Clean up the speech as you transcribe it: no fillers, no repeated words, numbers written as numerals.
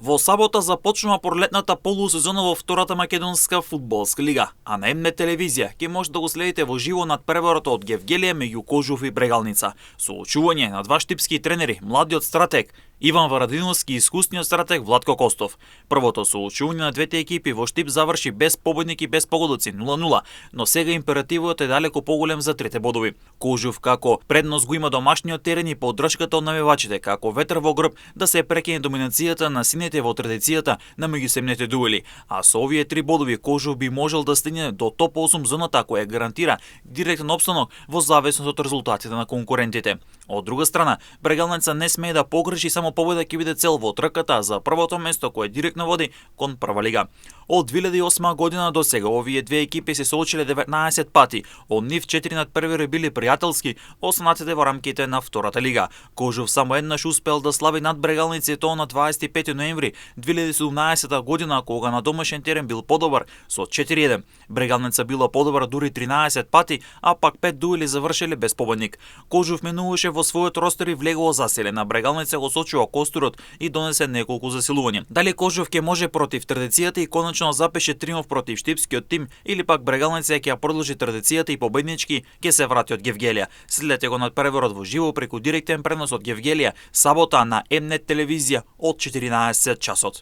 Во сабота започнува пролетната полусезона во втората македонска фудбалска лига, а на МН телевизија ќе можете да го следите во живо надпреварот од Гевгелија меѓу Кожув и Брегалница. Соочување на два штипски тренери, младиот стратег Иван Варадиновски и искусниот стратег Владко Костов. Првото соочување на двете екипи во Штип заврши без победник и без погодоци 0-0, но сега императивот е далеко поголем за трите бодови. Кожув како предност го има домашниот терен и поддршката од навивачите, како ветер во грб да се прекине доминацијата на сините во традицијата на меѓусебните дуели, а со овие три бодови Кожув би можел да стигне до топ 8 зоната која гарантира директен опстанок во зависност од резултатите на конкурентите. Од друга страна, Брегалница не смее да погреши, само победа ќе биде цел во трката за првото место кое директно води кон прва лига. Од 2008 година до сега овие две екипи се соочиле 19 пати, од нив 4 надпревари били пријателски, останатите во рамките на втората лига. Кожув само еднаш успел да слави над Брегалница, и тоа на 25 ноември 2017 година, кога на домашен терен бил подобар со 4-1. Брегалница била подобар дури 13 пати, а пак 5 дуели завршиле без победник. Кожув менуваше во својот ростер и влегувал заселен, на Брегалница го сочува костурот и донесе неколку засилувања. Дали Кожув ќе може против традицијата и конечно запише триумф против штипскиот тим, или пак Брегалница ќе ја продолжи традицијата и победнички ќе се врати од Гевгелија. Следете го надпреварот во живо преку директен пренос од Гевгелија сабота на МН телевизија од 14 часот.